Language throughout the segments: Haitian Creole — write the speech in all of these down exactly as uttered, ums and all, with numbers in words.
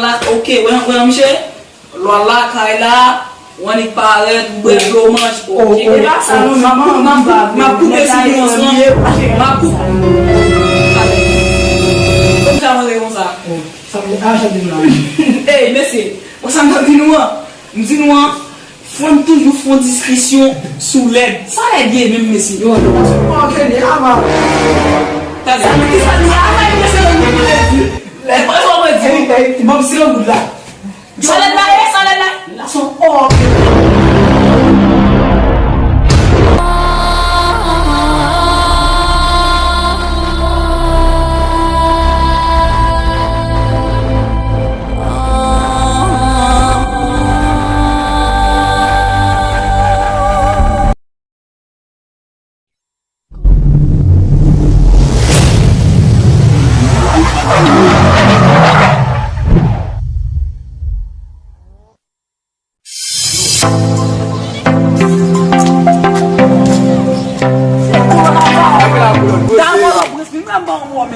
La, oke, wè, wè, misye. Lwa lakay la, w annik parèt, ou bwè dlo, manje, oke. E pa sa, non, m ap, m ap, m ap koupe sou yon san. M ap koupe. Kòm sa, mwen konsa. Ey, mesye, wè sa m t ap di nou an? M di nou an, fò n toujou fè yon diskisyon sou lèd. Sa lèd ye menm, mesye? Yo, nou pa sou pa antrene, ama. Tande, sa ki sa nou, ama, mesye, nou vle di. Lèd, mwen, mwen di. Ey, ey, ban m siwo goud la. Sa lèd la ye, sa lèd la. La son òg.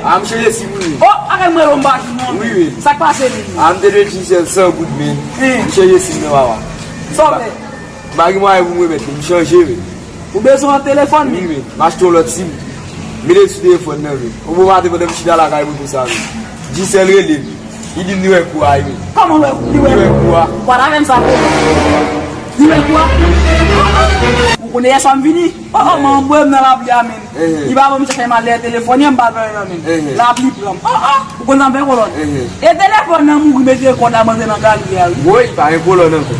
A, m chanje sim wi. O, bagay mwen yo m pa di non. Wi, wi. Sa k pase menm? A, m te dwe di sèl san goud men. M chanje sim nan papa. Sa w vle? M pa gen mwayen pou m remèt li, m chanje wi. Ou bezwen yon telefòn men? Wi, wi. M achte yon lòt sim. Mete l sou telefòn nan wi. Yon bon maten pandan m chita lakay mwen konsa wi. Di sèl rele m. Li di m li wè kou a wi. Kòman wè kou? Li wè kou a. Ou pa ta fè m sa kou. Li wè kou a. Ou konnen yè swa m vini. O, o, man, m bwè m nan lapli a menm. Li pa ban m chèche m al dèyè telefòn, m pa t wè nan men. Lapli pran m. O, o, ou konn sa m fè kolòn? E telefòn nan mouri, mete kòd la, m antre nan galri a wi. Woy, pa gen kolòn ankò.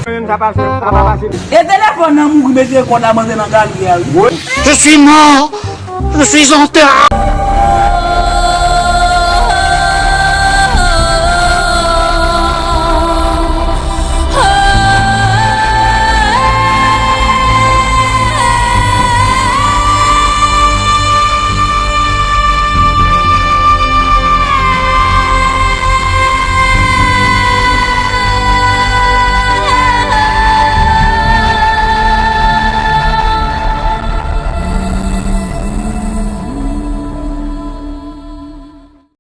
E telefòn nan mouri, mete kòd la, m antre nan galri a wi. Woy. Je suis mort. Je suis en terre.